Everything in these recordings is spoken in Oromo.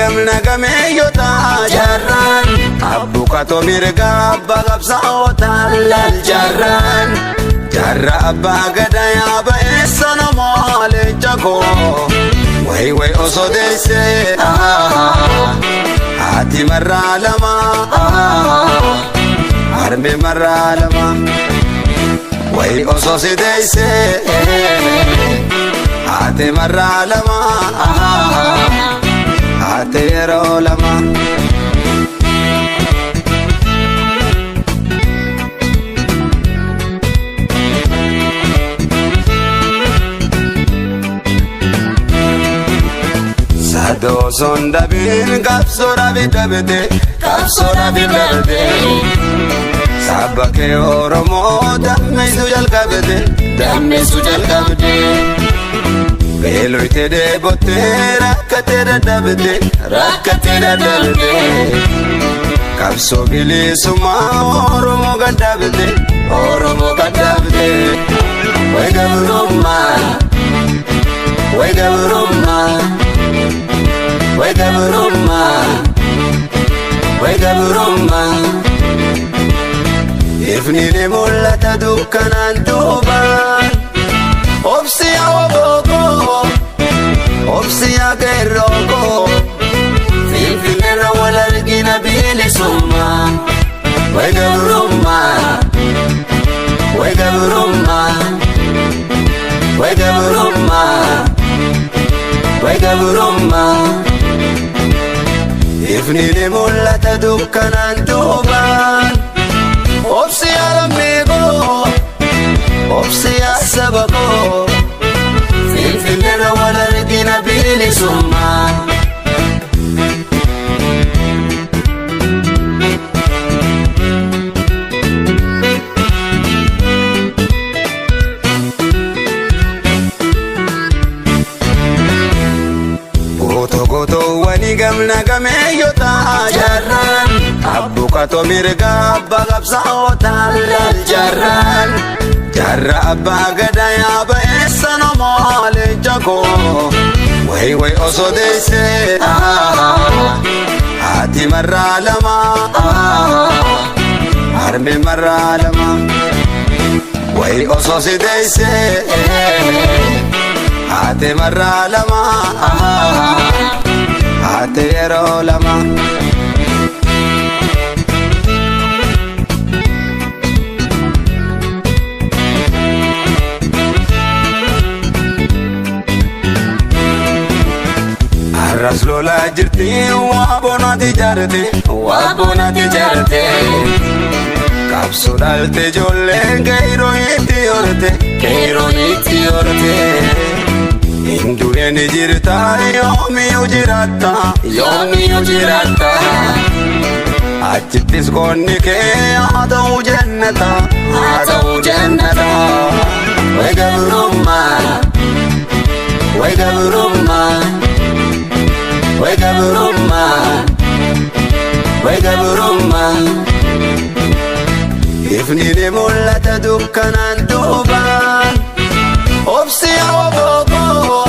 Gamna gameeyyota jaarraan abbukaatoo mirga abbaa qabsaa'otaa laal jaarraan jaarra abbaa gadaa yaaba eessa namoo leenca koo wayi wayi osoo deessee haati marraa lama harmee marraa lama wayi osoo si deessee haati marraa lama. Haati yeroo lama. Sadoo son dhabiin qabsoo dhabi dhabde qabsoo dhabi dhabde saba kee Oromoo dammeessuu jalqabde dammeessuu jalqabde. Beeloyte dheebottee rakkatee dadhabde rakkatee dadhabde qabsoo bilisummaa Oromoo gadhabde Oromoo gadhabde way gabrummaa way gabrummaa way gabrummaa way gabrummaa. Ifni ni mul'ata dukkanaan duubaan. Obsiya oboko, obsiya qeerroko, Finfinneerra wal argina bilisummaa, way gabrummaa, way gabrummaa, way gabrummaa, way gabrummaa. Ifni ni mul'ata dukkanaan duubaan, obsiya lammiikoo. Obsiya saba koo Finfinneerra wal argina bilisummaa. Gootoo gootoowwanii gamna gameeyyota jaarraan abbukaatoo mirga abbaa qabsaa'otaa laal jaarraan jaarra abbaa gadaa yaaba eessa namoo leenca koo wayi wayi osoo deessee haati marraa lama harmee marraa lama wayi osoo si deessee haati marraa lama haati yeroo lama. Arras lolaa jirti waa bonaati jaarte waa bonaati jaarte qabsoo dhalte ijoolleen qeerroo itti horte qeerroon itti horte hindu'een jirta yoomiyyuu jiraatta yoomiyyuu jiraatta achittis qoonni kee haa ta'u jannata haa ta'u jannata way gabrummaa way gabrummaa. Way gabrummaa, way gabrummaa. Ifni ni mul'ata dukkanaan duubaan. Obsiya oboko,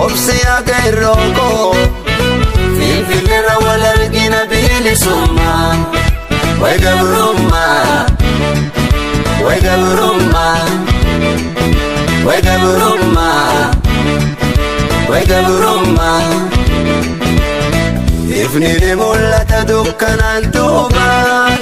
obsiya qeerroko. Finfinneerra wal argina bilisummaa. Way gabrummaa, way gabrummaa, way gabrummaa. Way gabrummaa. Ifni ni mul'ata dukkanaan duubaan.